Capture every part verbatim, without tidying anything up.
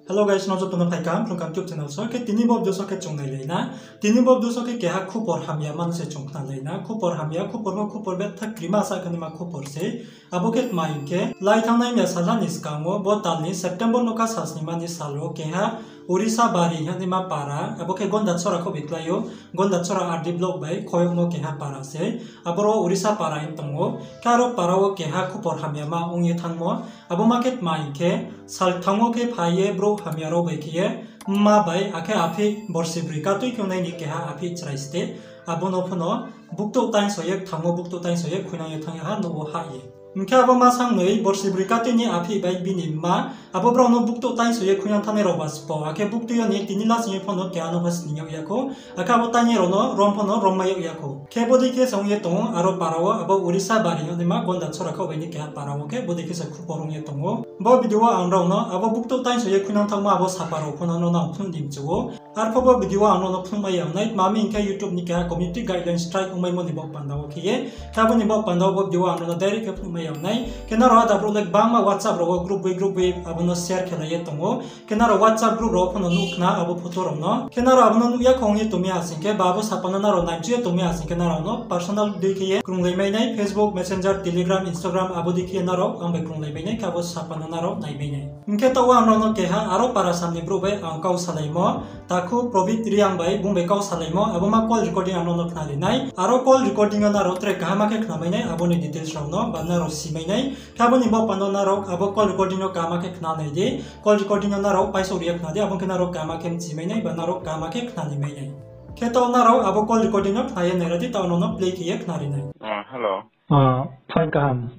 Hello guys, no joto no phai kaham, Phrung Kaham YouTube channel so. Khe tini bo video so khe chung nailai na. Tini bo video so khe keha khupor hamya mano se chung khnalai na. Khupor hamya, khupor pho khupor betha krima sa khe naima khupor se. Abo khe tma hing khe, lai thanngnai mya salha ni skang wo, bo tal ni September nokha sasnima ni sal wo keha Orisa Bari hingnaima para, abo khe Gonda Chora kho bai klái ou, Gonda Chora R D block bai khoyongmo keha para se. Aboro Orisa para hing tong ou. Khe aro para wo keha khupor hamyama ong ye thanngmo. Abo ma khe tma hing khe, sal thanng wo khe phai ye brouh hamya rao bai khe ye, mma bai akhe aphih borsi broi katui khe nai ni keha aphih chrai ste. Abo no pho no buktouh taingso ye thanng wo, buktouh taingso ye khuinang ye thanng ye ha nouh wo hah ye. Hing khe abo ma sangnoi borsi broi katui ni aphih bai bini mma, abo brao no buktouh taingso ye khuinang thanngnai rao ba sbo, akhe buktui yo ni tini lasing ye pho no keha no pho sning yag ya khou, akhe abo taingnai rao no rom pho no rommai yag ya khou. Khe bodei khe se ong ye tong ou, aro para wo, abo Orisa Bari hingnaima Gonda Chora kho bai ni keha para wo khe bodei khe se khupor ong ye tong ou. Bo video wo ang nrao no abo buktouh taingso ye khuinang thanngmo abo sapa rao pho no nrao no ang phnuh ni mchu ou. Arpho bo video wo ang nrao no phnuhmai ya ong nai, tma mi hing khe YouTube ni keha community guideline strike ongmaimo ni baoh panda wo khe ye. Khe abo ni baoh panda wo bo video wo ang nrao no direct khe phnuhmai ya ong nai. Khe nrao ada brouh le gbangma WhatsApp rao wo group bai group bai abo no share khe lai ye tong ou. Khe nrao WhatsApp group rao pho no nuh khna abo photo rao no. Khe nrao abo no nuh ya khou ong ye tong mi ha sing khe, ba abo sapa no nrao naimchu ye tong mi ha sing khe, nrao no personal dei khe ye krunglai mai nai, Facebook, Messenger, Telegram, Instagram, abo dei khe ye nrao ang bai krunglai mai nai, khe abo sapa no nrao nai mai nai. Hing khe taoh wo ang nrao no keha aro para sam ni brouh bai ang kau salaimo, takhu Probit Reang bai bung bai kau salaimo, abo ma call recording ang nrao no khnari nai. Aro call recording yo nrao tre kaham khe khnamai nai, abo ni details rao no ba nrao simai nai. Khe abo ni baoh panda nrao abo call recording no kaham khe khna nai di, call recording no nrao paisouh ri ye khna di, abo khe nrao kaham khe mchimai nai, ba nrao kaham khe khnani mai nai. Khe taoh nrao abo call recording no khna ye naira di, taoh nrao no play khe ye khnari nai. Ah, hello. Ah, phaing kaham.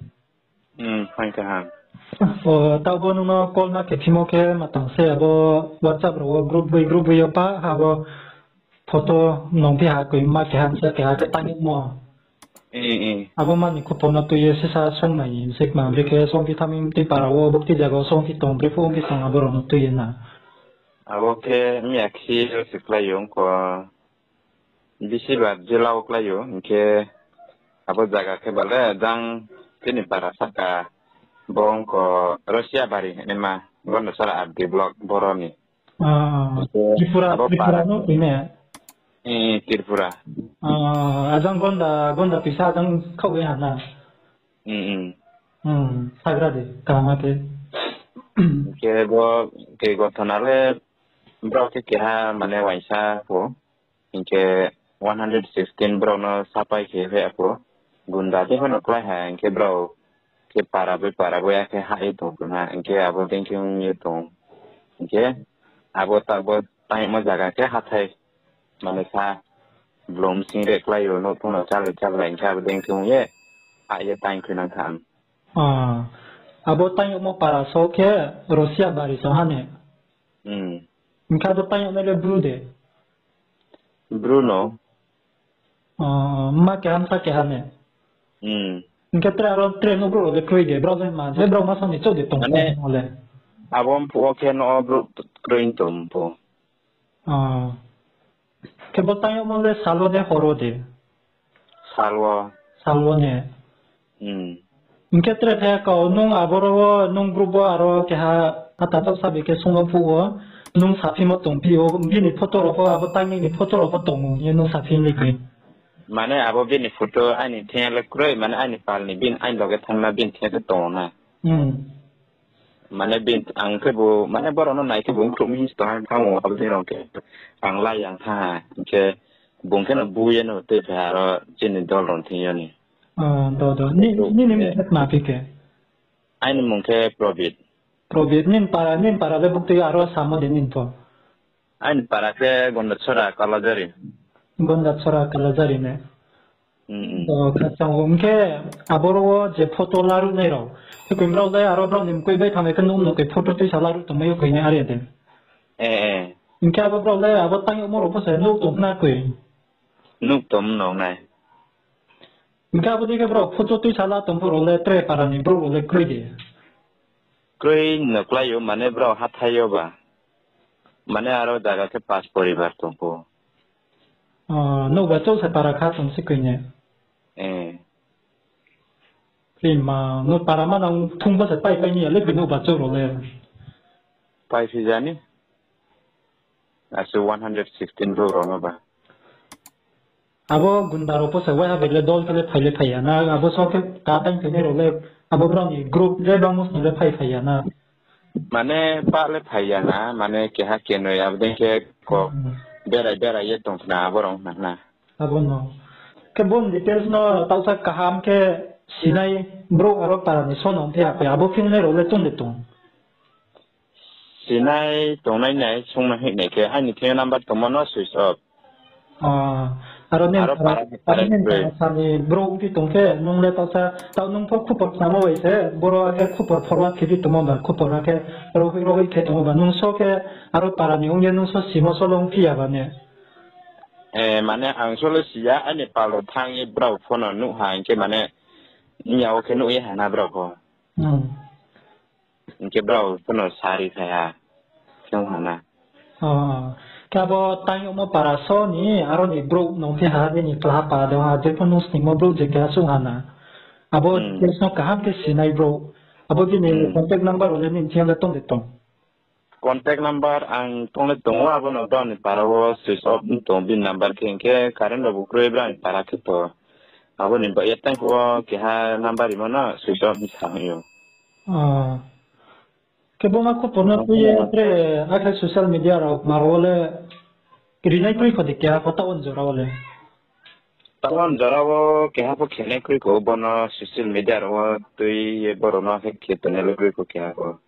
Hmm, phaing kaham. O, taoh bo nung no call ma khe phimo khe ma tang se abo WhatsApp rao wo group bai group bai yo pa ha bo photo nung phi ha koi ma keha sa keha khe tang yagmo. Abo ma ni khupor no tui ye sisa song nai se kma, bikhe songphi thanng mi tui para wo, bukti zaga wo songphi tong, brephuh ongphi tong, abo rao no tui ye na. Abo khe miya khe yo se klái ou, ongkho bisi bar jila wo klái ou, hing khe abo zaga khe bale jang chini para sahka, bo ongkho Rosia Bari hingnaima, Gonda Chora R D block boro ni. Ah, Tripura, abo Tripura para no tui ne? Tripura. Ah, ajang Gonda, Gonda tuisa ajang khaoh ye ha na? Hmm, sagra de, kaham khe. Hing khe bo khe gothona le brao khe keha mane uaingsa pho. Hing khe one hundred sixteen brao no sapai khe hoih ya pho. Gunda dei pho no klái ha, hing khe brao khe para bai para bai ya khe hah ye tong tong ha, hing khe abo dei khe ong ye tong. Hing khe abo ta bo tangmo zaga khe hathái mane sa blom sing re klái ou, nouh pho no chálai chálai, hing khe abo dei khe ong ye hah ye taing khuinang tham. Abo taing yagmo para so khe Rosia Bari so ha ne? Hing khe abo taing yagnai le Bru de? Bru no. Mma keha bsa keha ne? Hing khe tre aro tre nouhbrouh rao le kroi de, brao le ma je brao ma sa ni chouh de tong le? Abo mphuh wo khe nouh wo brouh kroi tong pho. Khe bo taing yagmo le sal wo de hor wo de? Sal wo. Sal wo ne? Hing khe tre thai kau nung aboro wo nung group wo aro keha ata taoh sa bai khe sung wo phuh wo, nung saphimo tongphi ou, bini photo rao pho, abo taingnai ni photo rao pho tong ou hing ye nung saphi ni khe. Mane abo bini photo aini thing yo le kroi, mane aini pal ni bini aini loge thanngna bini thing yo khe tong ou na. Mane bini, ang khebu, mane borao no nai khebu ongkhruh mi hing se tong ha, thanng ou abo dei rao khe. Ang lai yang thanng ha, hing khe bung khe no bu ye no tei phai ha aro chini dol rao thing yo ni. Nini mmung khe tma phi khe? Aini mmung khe Probit. Probit, nini para, nini para le buktui aro samo de nini pho? Aini para khe Gondachora Kalajari. Gondachora Kalajari ne? Khachang wo hing khe aboro wo je photo laruh nai rao, khe koi brao le aro brao ni mkoih bai thanng ye khe nung no koi photo tuisa laruh tongmai yo koi nai are de. Hing khe abo brao le abo taing yagmo rao pho se nuh tong khna koi. Nuh tong nong nai. Hing khe abo dei khe brao photo tuisa la tong phuh rao le tre para ni brouh rao le kroi de? Kroi no klái ou, mane brao hathái yo ba. Mane aro zaga khe pas poribar tong pho. Nouhbachouh se para kha tong se koi ne? Kroi ma, nouh para manang thung pho se pai pai ni ya le koi nouhbachouh rao le. pai phi jani. Asuh one hundred sixteen brouh rao no ba. Abo gunda rao pho se waiha bai le dol khe le phai le phai ya na, abo so khe ka tang khe nai rao le, abo brao ni group le bangmo sni le phai phai ya na. Mane pah le phai ya na, mane keha kenoi abo dei khe ko berai berai ye tong khna abo rao na na. Abo no. Khe bo ni details no taohsa kaham khe sinai brouh aro para ni so no ongphi ya khe, abo phi nai rao le tong de tong. Sinai tongnai nai, sungmai hing nai khe, aini thing yo number tongmo no switch off. Ah, aro nini para, aro nini para sani brouh ongphi tong khe, nung le taohsa, taoh nung pho khupor khnamo bai se, boro akhe khupor forward khe phi tongmo ba, khupor akhe rohoi rohoi khe tongmo ba, nung so khe, aro para ni ong ye nung so simo so le ongphi ya ba ne. Eh, mane ang so le si ya, aini pal rao thanng ye brao pho no nuh ha, hing khe mane, iya wo khe nuh ye ha na brao pho. Hmm. Hing khe brao pho no sari khai ha. Khe ong ha na. Oh, khe abo tang yagmo para so ni, aro ni brouh no phi ha, nini klaha para de ha, je pho nung sningmo brouh je keha sung ha na. Abo details no kaham khe sinai brouh. Abo bini contact number rao le nini thing yo le tong de tong. Contact number ang tong le tong ou, abo no brao ni para wo switch off tong bini number khe, hing khe current rao bu kroi brao ni para khe to. Abo ni ba ye tang phuh wo keha number rimo no switch off hing sa hing ou. Khe bo ma khupor no tui ye tre, akhe social media rao ma rao le rinai kroi kho de keha pho taoh wo jora wo le. Taoh wo jora wo keha pho khenai kroi kho, bo no social media rao wo tui ye boro no akhe khe tongnai le kroi kho keha pho.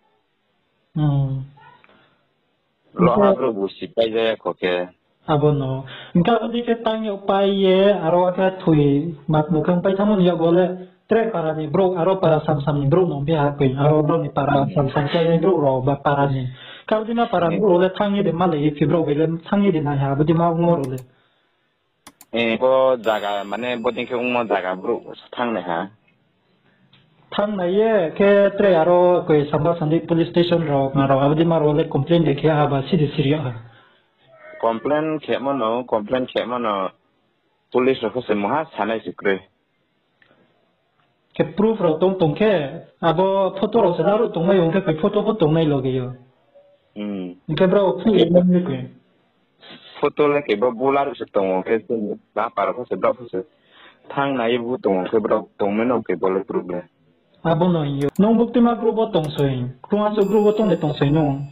Lo ha brouh bu sipai ja ya kho khe. Abo no. Hing khe abo dei khe tang yag pai ye, aro akhe thoi mat mukhe pai thangmo ni yakgo le, tre para ni brouh, aro para samsam ni brouh no ongphi ha koi, aro brao ni para samsam khe brouh rao ba para ni. Khe abo dei ma para ni brouh rao le thanng ye de malai ye phi brao bai le thanng ye de nai ha, abo dei ma ongmo rao le. Eh, bo zaga, mane bodei khe ongmo zaga brouh thanngnai ha. Thanngnai ye khe tre aro koi Samba Sandi police station rao, ma rao, abo dei ma rao le complain de khe ha ba sidi siri yag ha. Complain khemo no, complain khemo no, police rao pho se mungha sanai se kroi. Khe proof rao tong tong khe, abo photo rao se laruh tongnai ong khe, koi photo pho tongnai loge yo. Hing khe brao phuh ye nang ni koi. Photo le khe bo bu laruh se tong ong khe, ba para pho se, brao pho se. Thanngnai bu tong ong khe, brao tongmai no khe bo le proof le. Abo no hing yo. Nung buktima group wo tong soi, krungha so group wo tong le tong soi nung.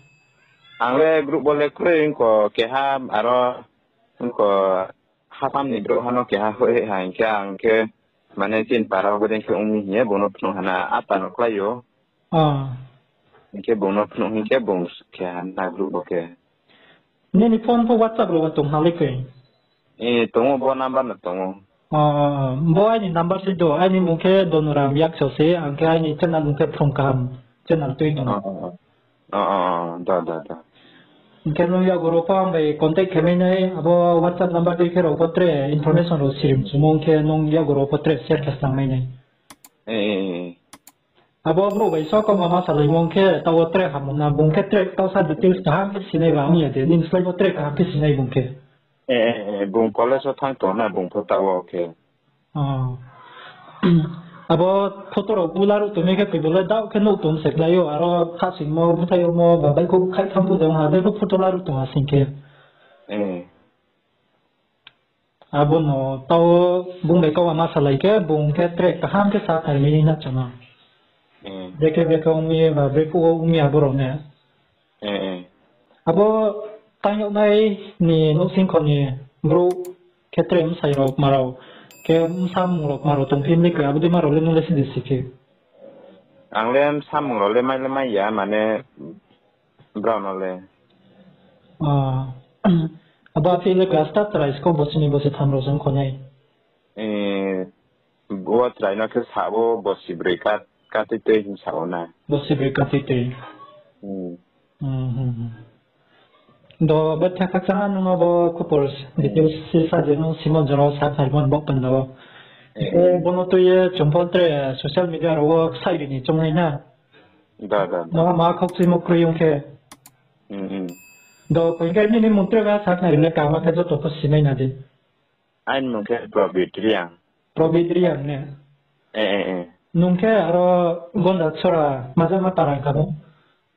Ang le group wo le kroi ongko keha aro ongko hatham ni brouh ha no keha hoih ha hing khe ang khe mane chini para wo bodei khe ong mi hing ye bung no phnuh ha na, ata no klái ou. Hing khe bung no phnuh hing khe bung khe ha na group wo khe. Nini phone pho WhatsApp rao wo tong ha le koi? Eh, tong ou, bo number no tong ou. Bo aini number se do, aini mung khe Donoram Yakso se, ang khe aini channel mung khe Phrung Kaham channel tui tong. Hing khe nung yakgu rao pho ang bai contact khe mai nai, abo WhatsApp number dei khe rao pho tre information rao sirim chumo ong khe nung yakgu rao pho tre share khe snang mai nai. Abo brouh bai so kauma ma salaimo ong khe taoh wo tre ham na, bung khe tre taohsa details kaham khe sinai ba ong ya de, nini slái pho tre kaham khe sinai bung khe. Bung college wo thanng tong na, bung pho taoh wo khe. Abo photo rao bu laruh tongmai khe koi bo le daoh khe nuh tong se klái ou, aro khasingmo, búthaih yagmo, ba baihkhouh khaih tham phuh de ong ha, baihkhouh photo laruh tong ha sing khe. Abo no taoh bung bai kauma ma salai khe, bung khe tre kaham khe sa khnari mai na chung no. Brekhe brekhe ong mi ba, bre phuh wo ong mi abo rao ne. Abo tang yag nai ni nouhsing kho ni brouh khe tre bsai rao kma rao, khe bsa mung rao kma rao tongphi mi khe, abo dei ma rao le nung le sidi si khe. Ang le bsa mung rao le mai le mai ya, mane brao no le. Abo aphi le class ta chrai sko, bosi ni bosi tham rao se ong kho nai. Bo chrai no khe sa wo bosi broi ka, ka tui tui hing sa wo na. Bosi broi ka tui tui. Do, betha khakchang ha nung abo khupor details se sa je nung simo jora wo sa khnarimo ni baoh panda wo. Bo no tui ye chung pho tre social media rao wo ksaih ri ni choung nai na. Ma, ma khaukchuimo kroi ong khe. Do, koi khe nini mung tre ba sa khnari le kaham khe joto pho sinai na di. Aini mung khe Probit Reang. Probit Reang ne? Nung khe aro Gonda Sora Majama Tarang kha no?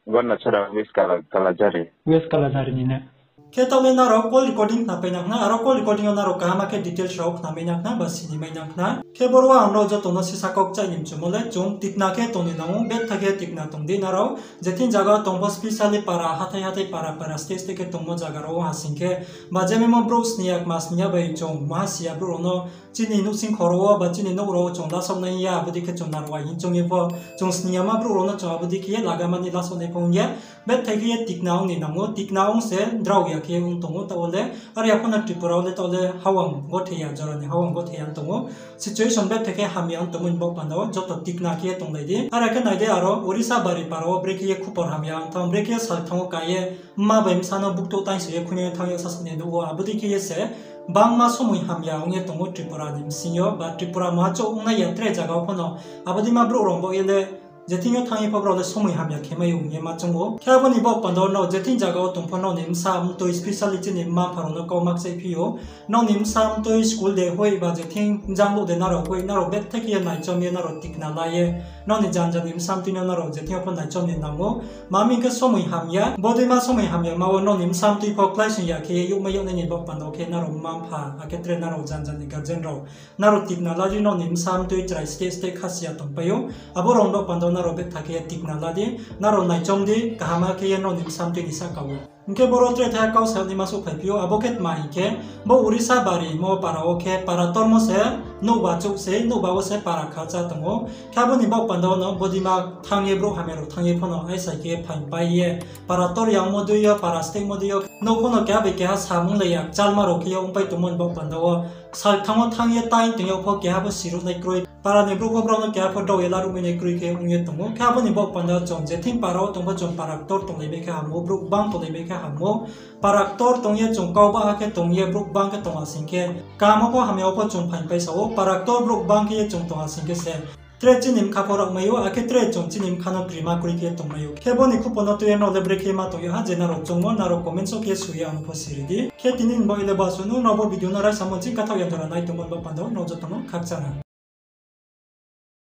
Gornachara West Kala-, Kalajari. West Kalajari ni ne. Khe taoh le nrao call recording khnapai nang khna, aro call recording yo nrao kaham khe details rao khnamai nang khna, ba sinimai nang khna. Khe boro wo ang nrao joto no sisa kau kchaih ni mchumo le, chung tikna khe tong ni nang ou, betha khe tikna tong di nrao. Je thing zaga tong pho specially para, hathái hathái para, para state state khe tongmo zaga rao wo ha sing khe, ba je memo brouh sning ya, kma sning ya bai chung maha si ya brouh rao no chini nouhsing khoro wo ba chini nouh rao wo chung lasao nai ya, abo dei khe chung narwai hing choung ye pho, chung sning yama brouh rao no chung abo dei khe ye laga mani lasao nai pho ong ye, betha khe ye tikna ong ni nang ou, tikna ong se drao ya khe ong tong ou taoh wo le, are ya pho no Tripura wo le taoh le hawang gothe ya, jora ni hawang gothe ya tong ou. Situation betha khe hamya ong tongmo ni baoh panda wo joto tikna khe ye tonglai di. Are khe nai di aro Orissa bari para wo brekhe ye khupor hamya ong thanng, brekhe ye salthang wo ka ye mma bai bsa no buktouh taingso ye khuinai thanng ye sasa ni nuh wo, abo dei khe ye se bangma somoi hamya ong ye tong ou Tripura ni bsing yo, ba Tripura maha chouh ongnai ya tre zaga wo pho no, abo dei ma brouh rao baoh ye le, je thing yo thanng ye pho brao le somoi hamya khe mai ou hing ye ma choung ou. Khe abo ni baoh panda wo nrao je thing zaga wo tong pho nrao ni bsa mtoi, specially chini mma mpha rao no kau ma kchaih phi ou. Nrao ni bsa mtoi school de hoih ba je thing jang louh de nrao hoih, nrao betha khe ye naichom ye nrao tikna la ye, nrao ni janja ni bsa mtoi no nrao je thing yo pho naichom ni nang ou. Ma mi khe somoi hamya, bodei ma somoi hamya ma wo nrao ni bsa mtoi pho kláisoing ya khe ye youhmai yag nai ni baoh panda wo khe nrao mma mpha, akhe tre nrao janja ni guardian rao, nrao tikna la di, nrao ni bsa mtoi chrai state state kha si ya tongpai ou. Abo rao ni baoh panda wo nrao betha khe ye tikna la di, nrao naichom di, kaham khe ye nrao ni bsa mtoi ni sahka wo. Hing khe boro tre thaiha kau sa ni ma souhphaiphi ou, abo khe tma hing khe, bo Orissa bari mo para wo khe para tormo se nouhba chouh se, nouhba wo se para kha chá tong ou. Khe abo ni baoh panda wo no bodei ma thanng ye brouh hamya rao thanng ye pho no aisa khe phaingpai ye, para tor yangmo dei yo, para stehmo dei yo, nouh pho no keha bai keha samung le ya, kchalma rao khe ye ongpai tongmo ni baoh panda wo, salthang wo thanng ye taing tong yag pho keha pho siruhnai kroi, para ni brouh pho brao no keha pho drao ye laruhmai nai kroi khe ong ye tong ou. Khe abo ni baoh panda wo chung je thing para wo tong pho chung para ktor tonglaimai khe ham ou, brouh gbang tonglaimai khe ham ou. Para ktor tong ye chung kau baha khe tong ye brouh gbang khe tong ha sing khe, kaham wo pho hamya wo pho chung phaingpai sa ou, para ktor brouh gbang khe ye chung tong ha sing khe se tre chini bkha pho raomai ou, akhe tre chung chini bkha no krima kroi khe tongmai ou. Khe bo ni khupo no tui ye nrao le brekhe ma tong yag ha, je nrao choungmo nrao comment so khe soi ye ang no pho siri di. Khe tini ni baoh ye le bo asuh no, nrao bo video no raisamo ching kathaoh ya jora nai tongmo ni baoh panda wo nrao joto no khakchang ha.